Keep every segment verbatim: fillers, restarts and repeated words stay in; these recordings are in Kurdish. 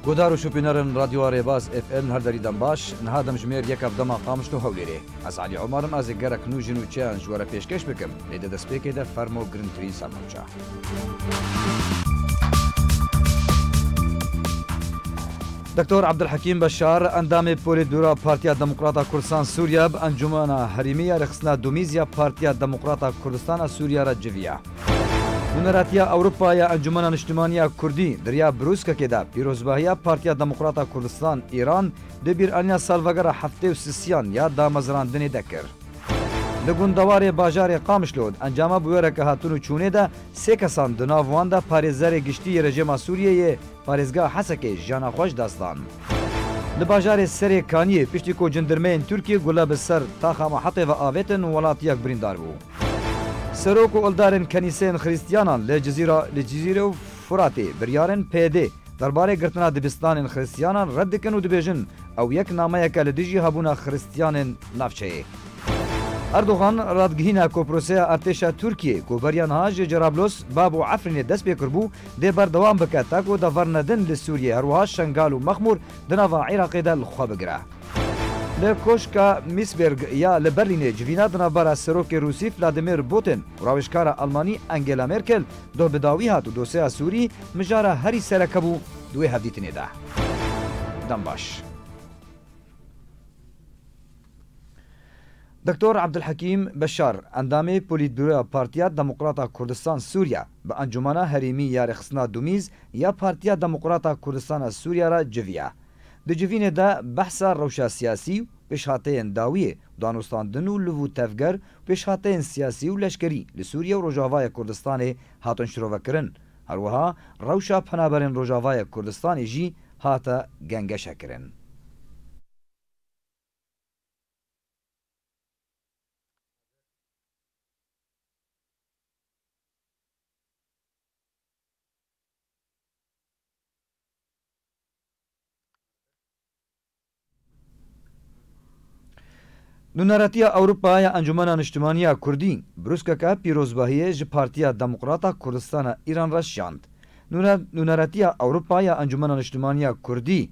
Guhdar û şopînerên Radyoya Rêbaz F M li her derî dem baş, niha demjimêr yek ev dema Qamişlo Hewlêrê. Ez Elî Omer im, ez ê gerek nû jin û çeyan ji we re pêşkêş bikim, lê di destpêkê de fermo girîngtirîn sernewça. Doktor Abdulhekîm Beşar, endamê Polîtbûroya Partiya Demokrata Kurdistan Sûriye, bi Encûmena Herêmî ya Rêxistina Dumîz ya Partiya Demokrata Kurdistan a Sûriye re civiya. Nûneratiya Ewropa ya Encûmena Niştimanî ya Kurdî di riya Brûskekê de pîrozbahiya Partiya Demokrata Kurdistan Îran di bîranîna salvegera heftê û sisiyan ya damezrandinê de kir. Li gundewarê bajarê Qamişlo di encama bûyereke hatin û çûnê de sê kesan, di nav wan de parêzerê giştî yê rejîma Sûriyê yê parêzgeha Hesekê, jiyana xwe ji dest dan. Li bajarê Serê Kaniyê piştî ku cindirmeyên Tirkiyê gule bi ser taxa Mahetê ve avêtin, welatiyek birîndar bû. Serok û ildarên kenîseyên Xristiyanan li Cizîra, li Cizîre û Furatê biryarên P Y D derbarê girtina dibistanên Xristiyanan red dikin û dibêjin, ew yek nameyeke li dijî hebûna Xristiyanên navçeyê. Erdogan radgihîne ku proseya artêşa Tirkiyê ku beriya niha ji Cerablos, Bab û Efrînê dest pê kiribû, dê berdewam bike ta ku deverine din li Sûriyê, her wiha Şengal û Mexmûr di nava Iraqê de li xwe bigire. Li Koşka Meseberg ya li Berlînê civîna di navbera serokê Rûsî Vladimir Putin û rawêjkara Almanî Angela Merkel doh bi dawî hat û dosyeya Sûrî mijara herî sereke bû di wê hevdîtinê de. Dem baş. Doktor Abdulhekîm Beşar, endamê Polîtbûroya Partiya Demokrata Kurdistan Sûriye, bi Encûmena Herêmî ya Rêxistina Dumîz ya Partiya Demokrata Kurdistana Sûriye re civiya. Di civînê de behsa rewşa siyasî û pêşhateyên dawiyê, danûstandin û liv û tevger û pêşhateyên siyasî û leşkerî li Sûriye û Rojavayê Kurdistanê hatin şirovekirin. Her wiha rewşa penaberên Rojavayê Kurdistanê jî hate gengeşekirin. Nûneratiya Ewropa ya Encûmena Niştimanî ya Kurdî, brûskeke pîrozbahiyê ji Partiya Demokrata Kurdistana Îran re şiyand. Nûne-, Nûneratiya Ewropa ya Encûmena Niştimanî ya Kurdî,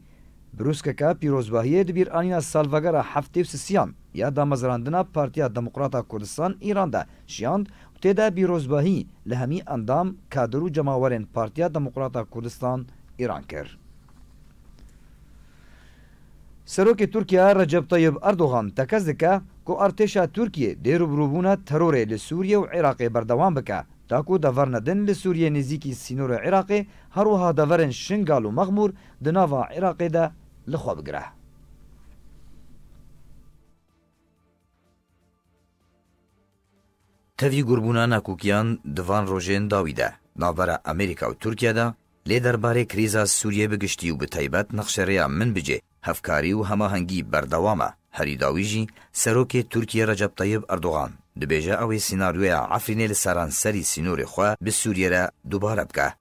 brûskeke pîrozbahiyê di bîranîna salvegera heftê û sisiyan ya damezrandina Partiya Demokrata Kurdistan Îran de şiyand û tê de pîrozbahî li hemî endam, kadir û cemawerên Partiya Demokrata Kurdistan Îran kir. Serokê Tirkiye Recep Tayyip Erdogan tekez dike ku artêşa Tirkiye dê rûbirûbûna terorê li Sûriye û Iraqê berdewam bike, ta ku deverine din li Sûriye nêzîkî sînorê Iraqê, her wiha deverên Şingal û Mexmûr di nava Iraqê de li xwe bigire. Tevî gurbûna nakokiyan di van rojên dawî de navbera Amerîka û Tirkiye de, lê derbarê krîza Sûriyê bi giştî û bi taybet nexşerêya Minbicê hevkarî û hemahengî berdewam e. Herî dawî jî serokê Tirkiye Recep Tayyip Erdogan dibêje ew ê sînaryoya Efrînê li seranserî sînorê xwe bi Sûriyê re dubare bike.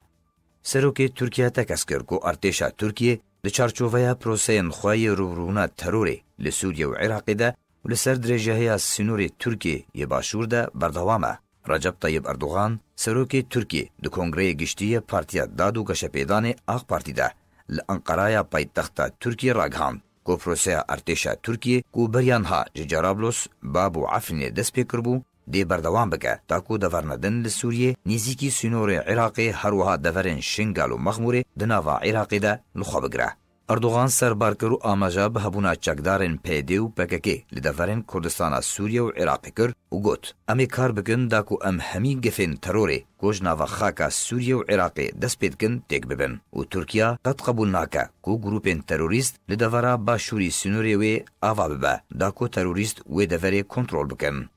Serokê Tirkiye tekez kir ku artêşa Tirkiye di çarçoveya proseyên xwe yê rûbirûbûna terorê li Sûriye û Iraqê de û li ser dirêjehiya sînorê Tirkiye yê başûr de berdewam e. Recep Tayyip Erdogan, serokê Tirkiye, di Kongreyê Giştî yê Partiya Dad û Geşepêdanê AK Partî de li Enqeraya paytexta Tirkiye ragihand ku proseya artêşa Tirkiye ku beriya niha ji Cerablos, Bab û Efrînê dest pê kiribû, dê berdewam bike, ta ku deverine din li Sûriyê, nêzîkî sînorê Iraqê, her wiha deverên Şingal û Mexmûrê di nava Iraqê de li xwe bigire. Erdogan serbar kir û amaja bi hebûna çekdarên P Y D û P K K li deverên Kurdistana Sûriye û Iraqê kir û got, em ê kar bikin da ku em hemî gefên terorê ku ji nava xaka Sûriye û Iraqê dest pê dikin têk bibin û Tirkiye qet qebûl nake ku grûpên terorîst li devera başûrî sînorê wê ava bibe, da ku terorîst wê deverê kontrol bikin.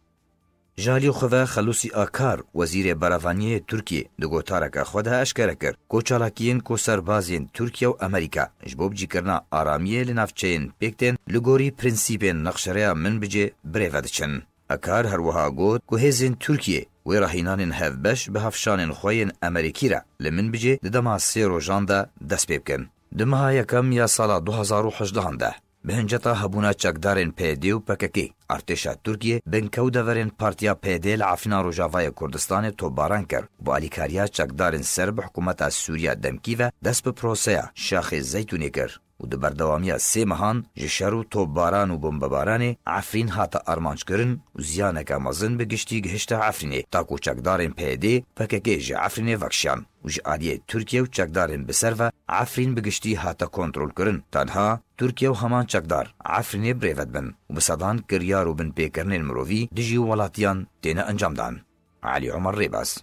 Ji alî xwe ve Xelûsî Akar, wezîrê berevaniyê Tirkiyê, di gotareke xwe de eşkere kir ku çalakiyên ku serbazên Tirkiye û Amerîka ji bo bicîkirina aramiyê li navçeyên pêk tên, li gorî prensîpên nexşereya Minbicê birêve diçin. Akar her wiha got ku hêzên Tirkiyê wê rahînanên hevbeş bi hevşanên xwe yên Amerîkî re li Minbicê di dema sê rojan de dest pê bikin. Di meha yekem ya sala du hezar û hejdehan de, Bi hinceta hebûna çekdarên P Y D û P K K, artêşa Tirkiyê binkew deverên Partiya P Y D li Efrîna Rojavayê Kurdistanê topbaran kir û bi alîkariya çekdarên ser bi hikûmeta Sûriya demkî ve dest bi proseya Şaxê Zeytûnê kir û di berdewamiya sê mehan ji şer û topbaran û bombebaranê Efrîn hate armanckirin û ziyaneke mezin bi giştî gihişte Efrînê, ta ku çekdarên P Y D P K K ji Efrînê vekişiyan û ji aliyê Tirkiye û çekdarên bi ser ve Efrîn bi giştî hate kontrolkirin. Tenha Tirkiye û heman çekdar Efrînê birêve dibin û bi sedan kiryar û binpêkirinên mirovî dijî welatiyan têne encamdan. Elî Omer Rêbaz.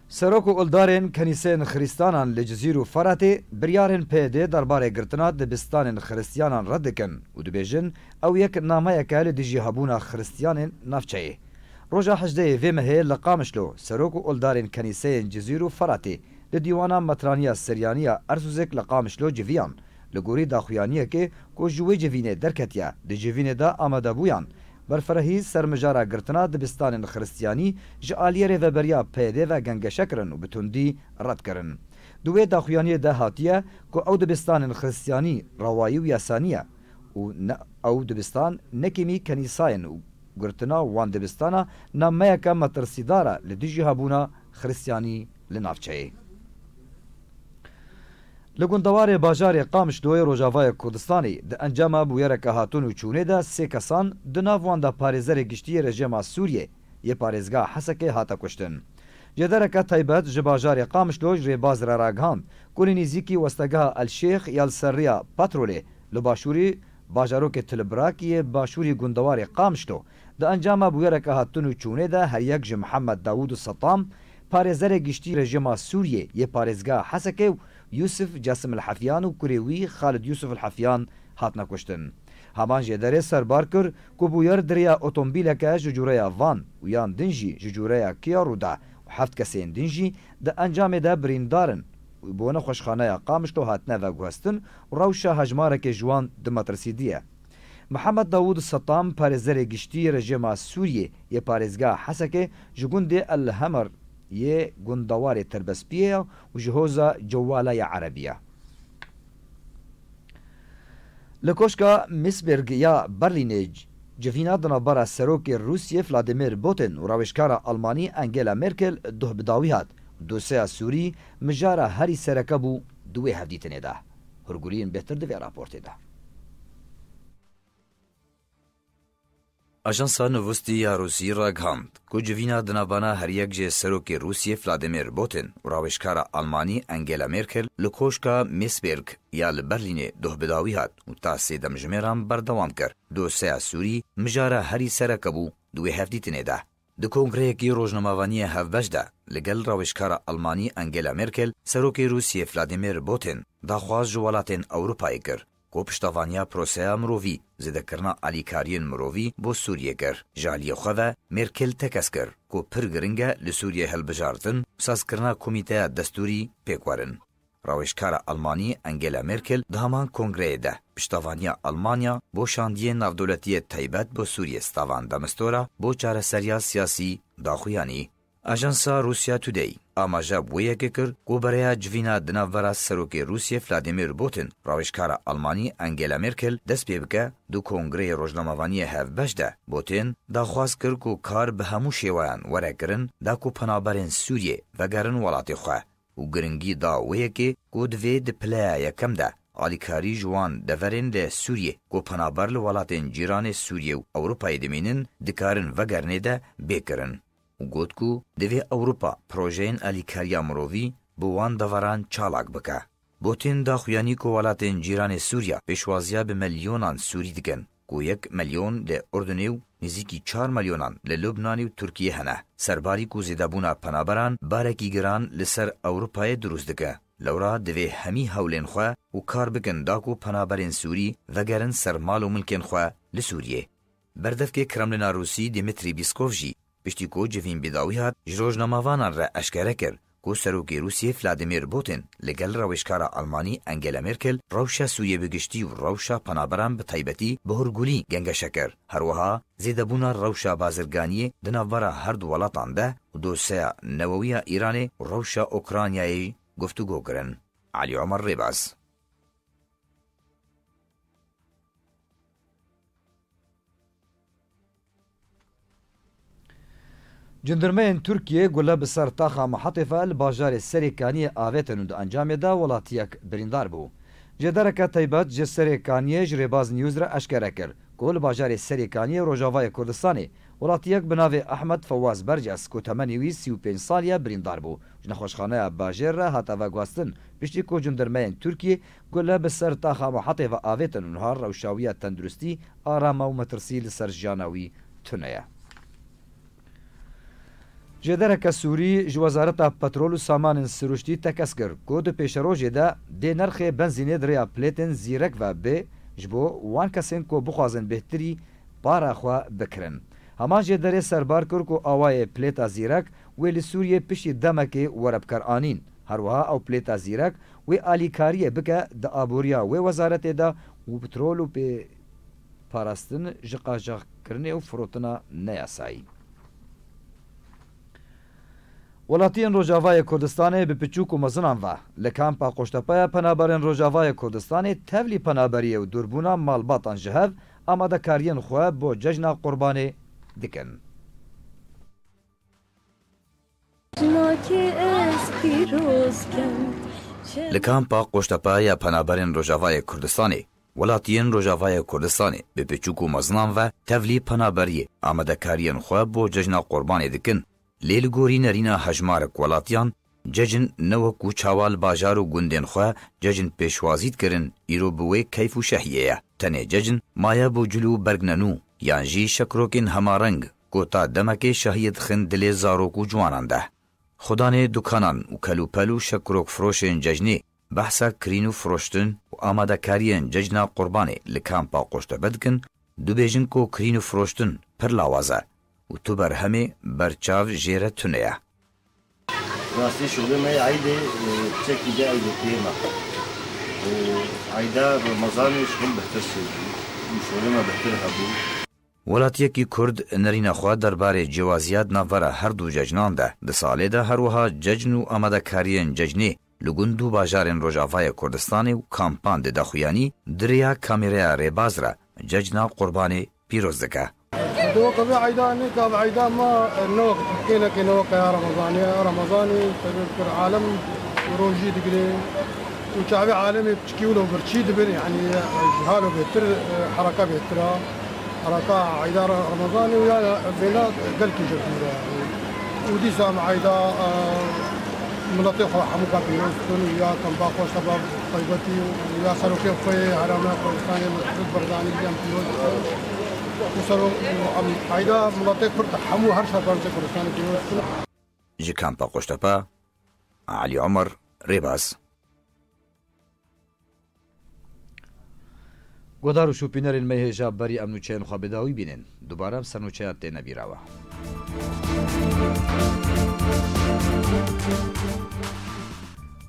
Serok û oldarên kenîseyên Xirîstanan li Cizîr û Feratê biryarên P Y D derbarê girtina dibistanên Xirîstiyanan red dikin û dibêjin, ew yek nameyeke li dijî hebûna Xirîstiyanên navçeyê. Roja hejdehê vê mehê li Qamişlo, serok û oldarên kenîseyên Cizîr û Feratê li dîwana metraniya Seryaniya Erzûzek li Qamişlo civiyan. Li gorî daxuyaniyekê ku ji wê civînê derketiye, di civînê de amadebûyan berfirehî ser mijara girtina dibistanên Xiristiyanî ji aliyê Rêveberiya P Y D ve gengeşe kirin û bi tundî red kirin. Di wê daxuyaniyê de hatiye ku ew dibistanên Xiristiyanî rewayî û yasa niye û ne, ew dibistan ne kêmî kenîsa in û girtina wan dibistana nameyeke metirsîdar e li dijî hebûna Xiristiyanî li navçeyê. Li gundewarê bajarê Qamişloyê Rojavayê Kurdistanê di encama bûyereke hatûn û çûnê de sê kesan, di nav wan de parêzerê giştî yê rejêma Sûriyê yê parêzgeha Hesekê hate kuştin. Jêdereke taybet ji bajarê Qamişlo ji rêbaz re ragihand ku li nêzîkî westegeha El Şêx ya li ser rêya Petrolê li başûrî bajarokê Tilibrak yê başûrî gundewarê Qamişlo di encama bûyereke hatûn û çûnê de her yek ji Mihemed Dawûd û Setam, parêzerê giştî rejîma Sûriyê yê parêzgeha Hesekê û Yûsif Casim El Hefyan û kurê wî Xalid Yûsif El Hefyan hatine kuştin. Heman jêderê serbar kir ku bûyer di rêya otomobîleke ji cûreya van û yan din jî ji cûreya Kia rû da û heft kesên din jî di encamê de birîndar in û bo nexweşxaneya Qamişlo hatine veguhestin û rewşa hejmarekê ji wan di metirsî diye. Mihemed Dawûd Setam, parêzerê giştî rejîma Sûriyê yê parêzgeha Hesekê ji gundê El Hemer yê gundewarê Terbespiyê ye û ji hoza Cewala ya Erebî ye. Li Koşka Meseberg ya Berlînê civîna di navbera serokê Rûsiyê Vladimir Putin û rewêjkara Almanî Angela Merkel duh bi dawî hat. Dosyeya Sûrî mijara herî sereke bû di wê hevdîtinê de. Hûrguliyên bêhtir di vê raportê de. Ajansa Novosti ya Rûsî ragihand ku civîna di navbana her yek jê serokê Rûsiyê Vladimir Putin û rawêjkara Almanî Angela Merkel li koşka Meseberg ya li Berlînê doh bi dawî hat û ta sê demjimêran berdewam kir. Doseya Sûrî mijara herî sereke bû di wê hevdîtinê de. Di kongreyekî rojnamevaniyê hevbeş de li gel rawêjkara Almanî Angela Merkel, serokê Rûsiyê Vladimir Putin daxwaz ji welatên Ewropayê kir ku piştevaniya proseya mirovî, zêdekirina alîkariyên mirovî bo Sûriyê kir. Ji aliyê xwe ve Merkel tekez kir ku pir giring e li Sûriyê hilbijartin û sazkirina komîteya destûrî pêk werin. Rawêjkara Almanî Angela Merkel di heman kongreyê de piştevaniya Almanya bo şandiyê navdewletiyê taybet bo Sûriyê Stavan de Mistura bo çareseriya siyasî daxuyanî. Ajansa Russia Today amaje bi wê yekê kir ku bi rêya civîna di navbera serokê Rûsiyê Vladimir Putin, rawêjkara Almanî Angela Merkel dest pê bike, di kongreyê rojnamevaniyê hevbeş de Putin daxwaz kir ku kar bi hemû şêweyan were kirin da ku penaberên Sûriyê vegerin welatê xwe û giringî da wê yekê ku divê di pileya yekem de alîkarî ji wan deverên li Sûriyê ku penaber li welatên cîranê Sûriyê û Ewropayê dimînin dikarin vegerinê de bê kirin. Û got ku divê Ewropa projeyên alîkariya mirovî bi wan deveran çalak bike. Putin da xuyanî ku welatên cîranê Sûriya pêşwaziya bi milyonan Sûrî dikin, ku yek milyon li Urdunê û nêzîkî çar milyonan li Lubnanê û Tirkiyê hene. Serbarî ku zêdebûna penaberan barekî giran li ser Ewropayê dirûst dike. Lewra divê hemî hewlên xwe û kar bikin da ku penaberên Sûrî vegerin ser mal û milkên xwe li Sûriyê. Berdevkê Kremlina Rûsî Dmitry Peskov jî piştî ku civîn bi dawî hat, ji rojnamevanan re eşkere kir ku serokê Rûsiyê Vladimir Putin li gel rewêjkara Almanî Angela Merkel rewşa Sûriyê bi giştî û rewşa penaberan bi taybetî bi hurgulî gengeşe kir. Her wiha zêdebûna rewşa bazirganiyê di navbera her du welatan de û doseya newewiya Îranê û rewşa Ukraynayê guftûgo kirin. Elî Omer Rêbaz. Cindirmeyên Tirkiyê gule bi ser taxa Mihetê ve li bajarê Serê Kaniyê avêtin û di encamê de welatiyek birîndar bû. Jêdereke taybet ji Serê Kaniyê ji Rêbaz News re eşkere kir ku li bajarê Serê Kaniyê Rojavayê Kurdistanê welatiyek bi navê Ehmed Fewaz Berces ku temenê wî sî û pênc sal e birîndar bû. Ji nexweşxaneya bajêr re hate veguhastin, piştî ku cindirmeyên Tirkiyê gule bi ser taxa Mihetê ve avêtin û niha rewşa wî ya tenduristî aram e û metirsî li ser jiyana wî tune ye. Jêdereke Sûrî ji Wezareta Petrol û Samanên Sirûştî tekez kir ku di pêşerojê de dê nirxê benzînê di rêya plêtên zîrek ve bê ji bo wan kesên ku bixwazin bêhtirî para xwe bikirin. Heman jêderê serbar kir ku awayê plêta zîrek wê li Sûriyê piştî demekê were bikaranîn. Her wiha ew plêta zîrek wê alîkariyê bike di aboriya wê wezaretê de û petrol û pê parastin ji qajaxkirinê û firotina neyasayî. Welatiyên Rojavayê Kurdistanê bi piçûk û mezinan ve li kampa Qoştepeya penaberên Rojavayê Kurdistanê tevlî penaberiyê û dûrbûna malbatan ji hev amadekariyên xwe bo cejna Qurbanê dikin. Jinakê ez pîroz kem. Li kampa Qoştepe ya Penaberên Rojavayê Kurdistanê, welatiyên Rojavayê Kurdistanê bi piçûk û mezinan ve tevlî penaberiyê amadekariyên xwe bo cejna Qurbanê dikin. Lê li gorî nerîna hejmarek welatiyan, cejn ne wekû çawa li bajar û gundên xwe cejn pêşwazî dikirin, îro bi wê keyf û şehiyê ye. Tenê cejn maye bo cil û berg nenû, yan jî şekrokên hemareng ku ta demekê şehiyê dixin dilê zarok û ciwanan de. Xudanê dukanan û kelûpel û şekrok firoşên cejnê behsa kirîn û firoştin û amadekariyên cejna Qurbanê li kampa Qoştepe dikin, dibêjin ku kirîn û firoştin pir lawaz e û tu berhemê berçav jê re tune ye. Rastî şolê me yê eydê, e, çekî de eydê tê me. E, eyda Remezanê şol bihtir çêbû. Şolê me bihtir hebû. Welatiyekî Kurd nerîna xwe derbarê cêwaziya di navbera her du cejnan de. Di salê de her wiha cejn û amadekariyên cejnê li gund û bajarên Rojavayê Kurdistanê û kampan dide xuyanî, di rêya kamêreya Rêbaz re cejna Qurbanê pîroz dike. Di weke vê eyda nêka bi eyda me ne wek Tirkiyê neke ne weke ya Remezanê. Ya Remezanê sebeb kir alem rojî digire. Û çavê alemê piçkî wilo birçî dibin, yanî ji halo bêtir, e, hereka bêtir e. Hereka eyda Remezanê û ya vêna gelkî ji dûr e. Û dîsa em eyda, e, miletê xwe hemû ka pîroz dikin û ya kampa Qoştepe taybetî û ya serokê xwe yê Herêma Kurdistanê Mesûd Barzanî jî em pîroz dikin. Û sero-, em eyda miletê Kurd hemû her şarpêçê Kurdistanê pîroz dikin. Ji kampa Qoştepe, Elî Omer, Rêbaz. Guhdar û şopînerên me hêja berî em nûçeyên xwe bi dawî bînin. Dubare em ser nûçeyan têne bîra we.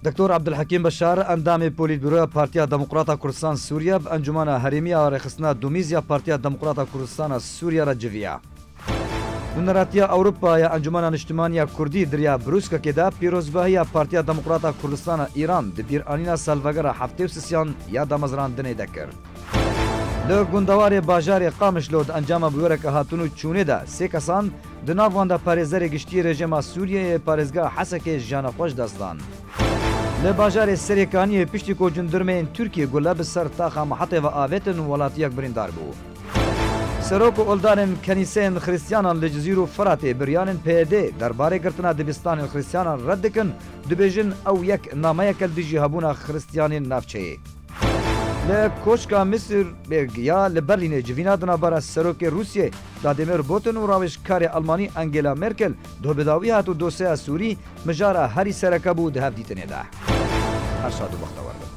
Doktor Abdulhekîm Beşar, endamê Polîtbûroya Partiya Demokrata Kurdistan Sûriye, bi Encûmena Herêmî ya Rêxistina Dumîz ya Partiya Demokrata Kurdistana Sûriye re civiya. Nûneratiya Ewropa ya Encûmena Niştimanî ya Kurdî di riya brûskekê de pîrozbahiya Partiya Demokrata Kurdistana Îran di bîranîna salvegera heftê û sisiyan ya damezrandinê de kir. Li gundewarê bajarê Qamişlo di encama bûyereke hatûn û çûnê de sê kesan, di nav wan de parêzerê giştî rejîma Sûriyeyê parêzgeha Hesekê jiyana xwe ji dest dan. Li bajarê Serêkaniyê piştî ku cindirmeyên Tirkiyê gule bi ser taxa Mihetê ve avêtin, welatiyek birîndar bû. Serok û oldarên kenîseyên Xristiyanan li Cizîr û Firatê biryanên P Y D derbarê girtina dibistanên Xristiyanan red dikin, dibêjin ew yek nameyeke li dijî hebûna Xristiyanên navçeyê. Li Koçka Misir ya li Berlînê civîna di navbera serokê Rûsiyê Vladimir Putin û rawêjkarê Almanî Angela Merkel doh bi dawî hat û dosyeya Sûrî mijara herî sereke bû di hevdîtinê de. Her şad û bextewar bin.